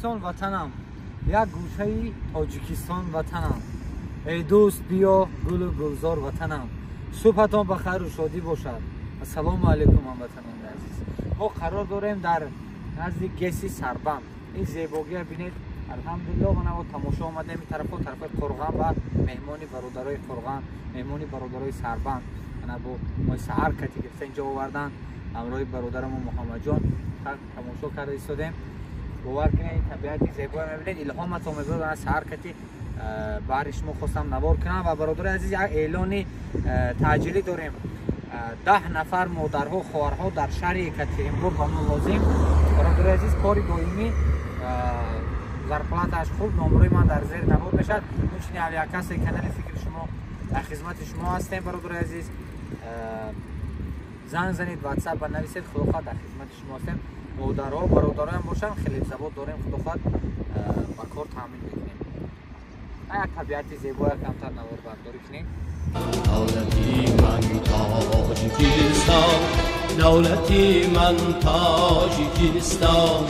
Тоҷикистон ватанам, як гӯшаи Тоҷикистон ватанам. Эй дӯст, биё гулу гулзор ватанам. Субҳатон ба хайру шодӣ бошад. Ассалому алайкум, ҳамватанони азиз. Мо қарор дорем дар назди ГЭСи Сарбанд. Ин зебогиро бинед. Алҳамдулиллоҳ, мана мо тамошо омадем ин тарафо, тарафи Қурған ва меҳмони бародарои Қурған, меҳмони бародарои Сарбанд. Мана бо мо саҳар кати гирифта инҷо овардан ҳамроҳи бародарамон Муҳаммадҷон тамошо карда истодем. Бовар кунед, ин табиати зебоя мебинед, илҳоматон мебарад. Мана саҳар кати баҳри шумо хостам навор кунам. Ва бародарои азиз, як эълони таъҷилӣ дорем. 10 нафар модарҳо, хоҳарҳо дар шаҳри Екатеринбург ба мо лозим. Бародарои азиз, кори доимӣ, зарплаташ хуб, номрои ман дар зери навор мешавад. Инчунин авиакассаи канали фикри шумо дар хизмати шумо ҳастем. Бародарои азиз, занг занед, ватсап ба нависед, худо хоҳад дар хизмати шумо ҳастем. Модарҳо, бародароям бошанд, хлебзавод дорем, худо хоҳад ба кор таъмин мекунем. Як табиати зебоя камтар навор бардорӣ кунем. Давлати ман Тоҷикистон, давлати ман Тоҷикистон.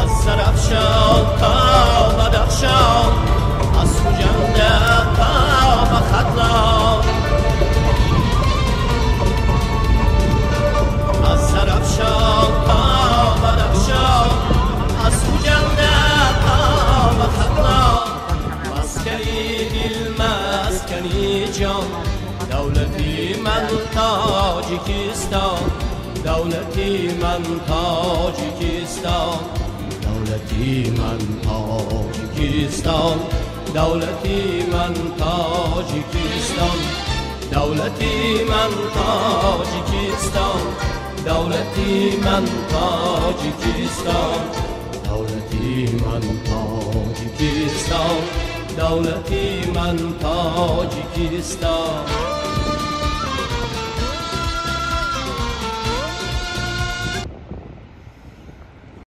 Аз Зарафшон то Бадахшон, аз Хуҷанд то ба Хатлон. Аз Зарафшон то Бадахшон, аз Хуҷанд то ба Хатлон. Маскани дил, маскани ҷон, давлати ман Тоҷикистон, давлати ман Тоҷикистон, давлати ман Тоҷикистон, давлати ман Тоҷикистон, давлати ман Тоҷикистон, давлати ман Тоҷикистон, давлати ман Тоҷикистон, давлати ман Тоҷикистон.